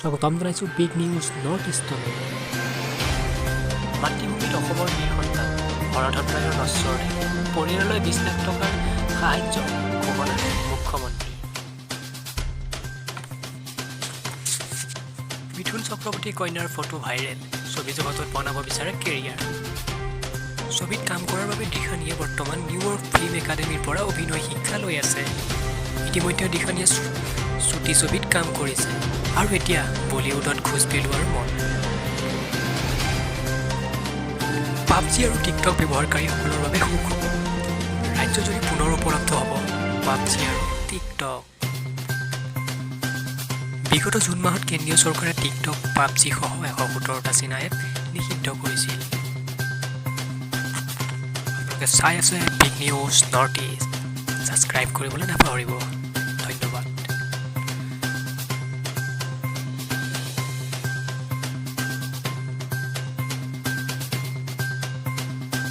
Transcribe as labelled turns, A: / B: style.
A: স্বাগতম জনাইছোঁ big news north ইষ্টলৈ। মাতৃভূমিত অসমৰ বীৰ সন্তান হৰধন ৰায়ৰ নশ্বৰ দেহ। পৰিয়াললৈ 20 লাখ টকাৰ সাহায্য ঘোষণা মুখ্যমন্ত্ৰীৰ। মিথুন চক্ৰৱৰ্তী কন্যাৰ ফটো ভাইৰেল। ছবি জগতত বনাব বিচাৰে কেৰিয়াৰ। ছবিত কাম কৰাৰ বাবে দিশানীয়ে বৰ্তমান নিউয়ৰ্ক ফিল্ম একাডেমীৰ পৰা অভিনয় শিক্ষা লৈ আছে। ইতিমধ্যে দিশানীয়ে চুটি ছবিত কাম কৰিছে আৰু এতিয়া বলিউডত খোজ পেলোৱাৰ মন। পাবজি আৰু টিকটক ব্যৱহাৰকাৰীসকলৰ বাবে সুখবৰ। ৰাজ্যজুৰি পুনৰ উপলব্ধ হ'ব পাবজি আৰু টিকটক। বিগত জুন মাহত কেন্দ্ৰীয় চৰকাৰে টিকটক, পাবজিসহ 117টা চীনা এপ নিষিদ্ধ কৰিছিল। আপোনালোকে চাই আছে big news north east. Subscribe কৰিবলৈ নাপাহৰিব।